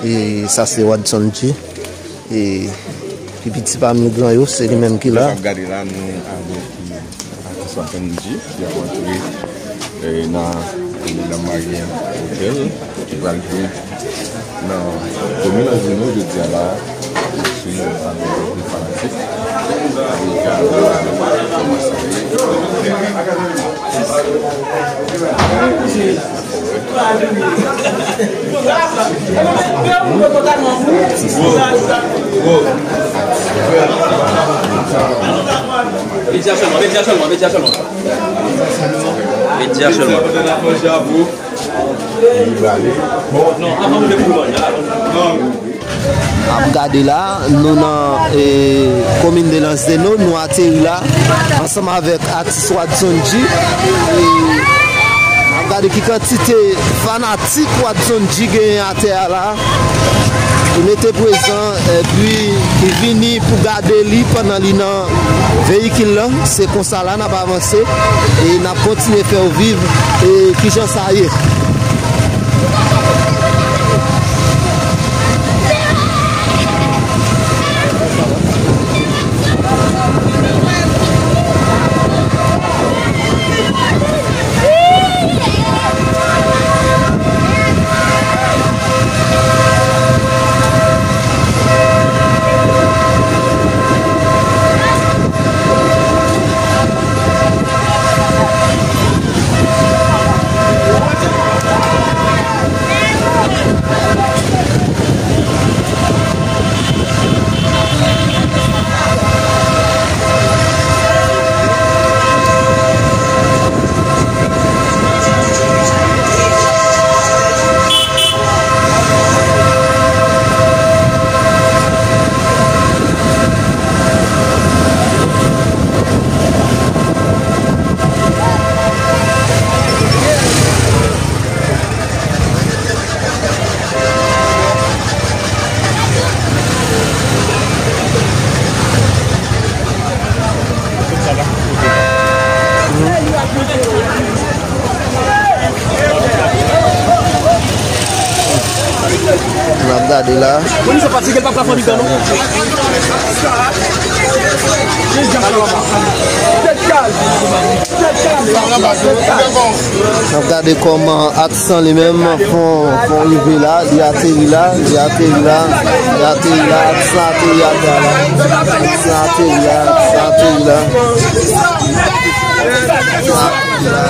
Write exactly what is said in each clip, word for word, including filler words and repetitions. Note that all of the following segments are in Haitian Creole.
E sa se Wadson G. E pi piti pami gran yo, se li menm ki la. N ap gade la, nou avèk, e, atis Wadson G, ki ap antre, e, nan, e, nan Marien Hotel, ki pral jwe nan komin Anjounou jodi a la. Sou nou avèk de fanatik. Medya sèlman, medya sèlman, medya sèlman. Medya sèlman. Non, avan nou dekouvri. Ap gade la, nou nan, e, komin de Lanzeno, nou ateri la, ansanm avèk atis Wadson G. E, ap gade ki kantite fanatik Wadson G genyen atè a la. Li mete prezan, epi li vini pou gade li pandan li nan veyikil la. Se konsa la n ap avanse e n ap kontinye fè w viv, e, kijan sa ye. N ap gade la. N ap gade kòman atis lan li menm fon, fon rive la, li ateri la, li ateri la, li ateri la, atis lan ateri atè a la. Atis lan ateri la, atis lan ateri la. Atis lan ateri la.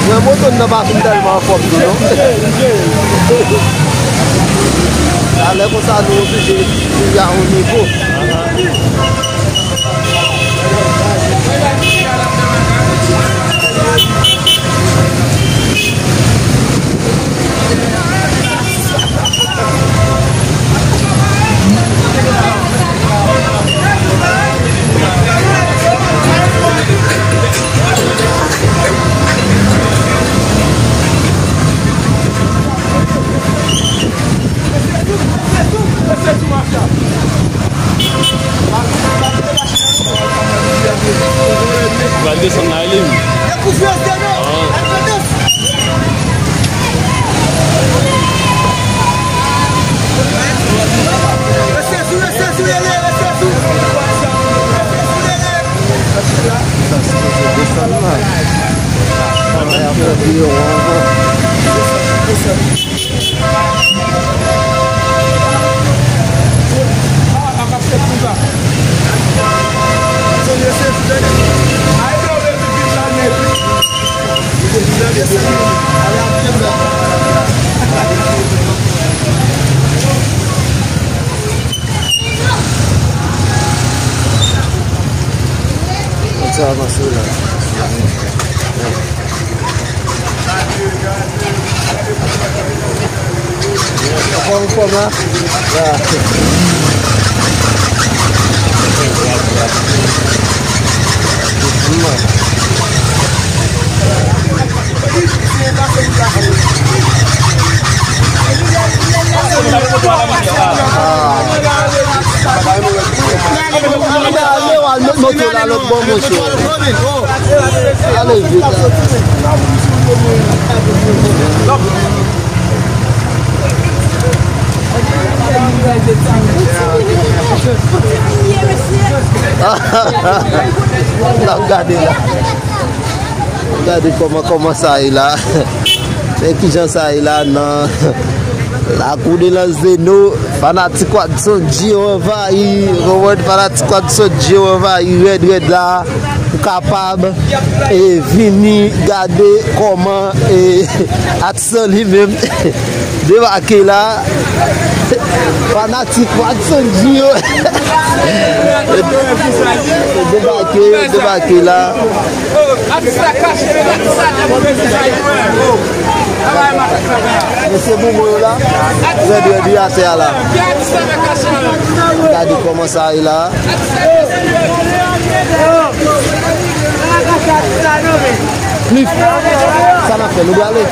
Mwen, moto m nan pa fin tèlman anfòm tou non. Talè konsa nou oblije rive a yon nivo. Pral desann la, li menm. Avanse la. Ankò, ankò, la. Ah. Ale, al met moto la lòt bò, monchè. Ale vit. N ap gade la. Gade kòman, kòman sa ye la. Men kijan sa ye la nan lakou de Lanzdeno. Fanatik Wadson Dji yo anvayi. Ou konprann? Fanatik Wadson Dji yo anvayi rèd, rèd la. Ou kapab, e, vini gade kòman, e, atis lan li menm debake la. Fanatik Wadson Dji yo. Debake, debake la. Mesye Boumo yo la. Rèd, rèd, wi, atè a la. Gade kòman sa ye la. Cliff, sa n ap fè? Nou prale?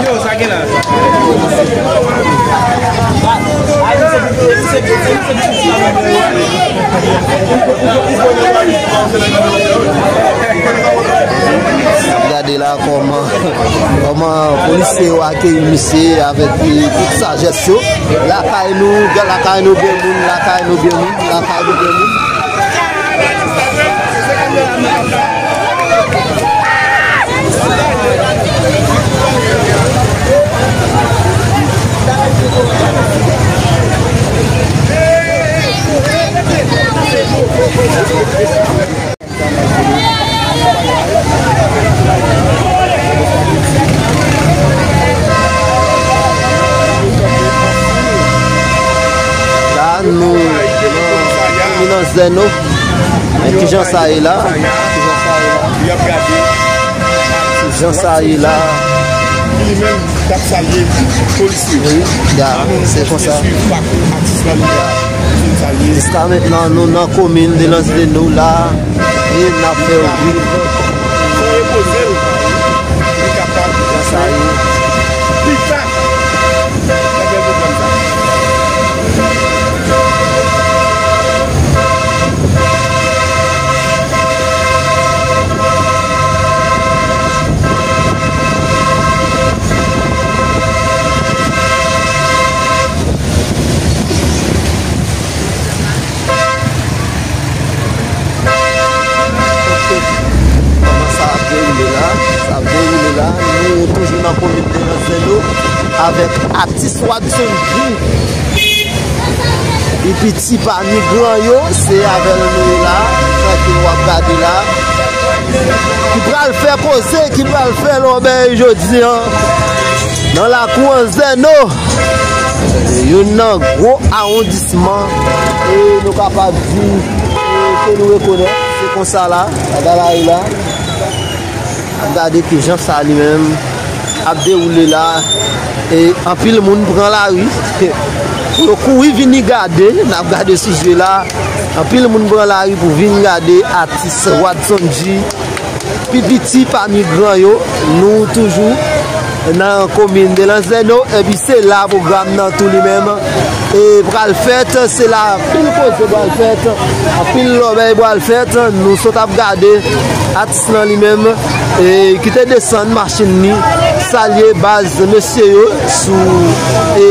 Yo, sa gen la. Gade la kòman, kòman polisye yo akeyi misye avèk, e, tout sajès yo. Lakay nou, lakay nou gen moun, lakay nou gen moun, lakay nou gen moun. La, nou, nou nan Zeno. Men kijan sa ye la? Kijan sa ye la? Kijan sa ye la? Li menm t ap salye polisye. Wi, ya, se konsa. Jiska mentnan, nou nan komin de Lanzdeno la, e n ap fè w viv. Fò repoze l, li kapab. Kijan sa ye? Pita, nan bèl pwogram sa. Avèk atis Wadson G. Pi piti pami gran yo, se avè l nou ye la, sa ke w ap gade la. Ki pral fè koze, ki pral fè lòbèy jodi a. Nan lakou Anzèno, youn nan gwo awondisman, e nou kapab di, e ke nou rekonèt, se konsa la, anba lari la. Gade kijan sa li menm ap dewoule la. E anpil moun pran lari pou yo kouri vini gade, n ap gade sou je la. Anpil moun pran lari pou vin gade atis Wadson G. Pi piti pami gran yo, nou toujou nan komin de Lanzèno, epi se la pwogram nan tou li menm e pral fèt, se la anpil koze pral fèt, anpil lòbèy pral fèt. Nou sot ap gade atis lan li menm, e ki te desann machin li, salye baz mesye yo sou, e,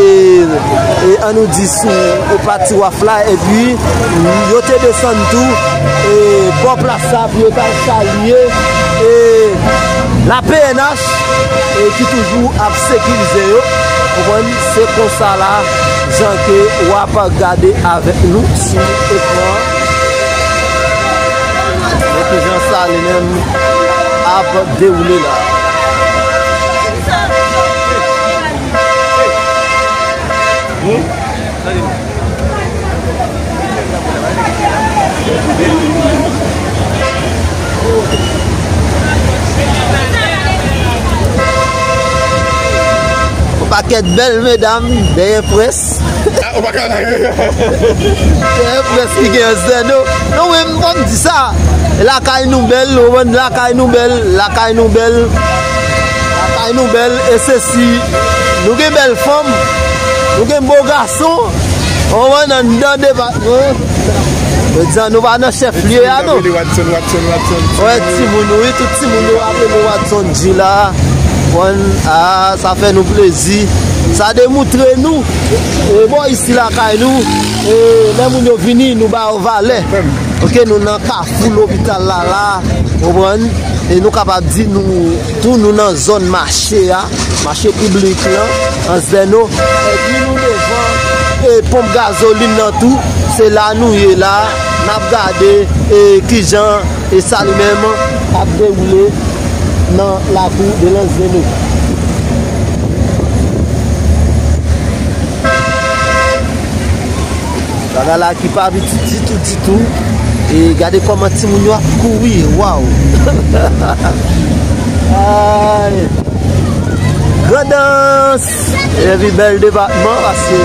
e ann nou di sou pati waf la, epi yo te desann tou, e bò plas la pou yo t al salye, e la P N H, e ki toujou ap sekirize yo. Konprann, se konsa la, jan ke w ap gade avèk nou sou ekran an. Men ki jan sa li menm ap dewoule la. Yon pakèt bèl medam dèyè près. Ah, ou pa ka la. Dèyè près ki gen Anzèno. Non, men m pa m di sa. Lakay nou bèl, ou konprann, lakay nou bèl, lakay nou bèl. Lakay nou bèl, e se si nou gen bèl fanm, nou gen bo gason, ou konprann, anndan depatman. Jodi a, nou pa nan chèf lye a, non. Wè timoun, wi, tout timoun yo ap rele Wadson G la. Konprann, ah, sa fè nou plezi. Sa demoutre nou, e bò isi lakay nou, e lè moun yo vini, nou ba yo valè. Ok, nou nan kafou lopital la, la, konprann? E nou kapab di nou, tou nou nan zòn mache a, mache piblik lan, Anzèno. Epi nou devan, e ponp gazolin nan tou, se la nou ye la, n ap gade, e kijan, e sa li menm ap dewoule nan lakou de Lanzèno. Bagay la ki pa piti ditou, ditou. E gade kòman timoun yo ap kouri, waw. Ay. Grandans! Epi bèl depatman, paske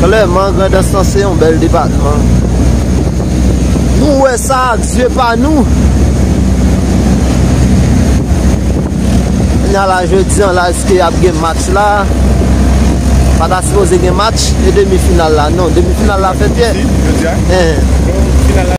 klèman, Grandans lan se yon bèl depatman. Nou wè sa ak zye pa nou. Kounye a la, jodi an la, èske y ap gen match la? Pa ta sipoze gen match, e demi final la? Non, demi final la fèt yè. Si, jodi a? Eh.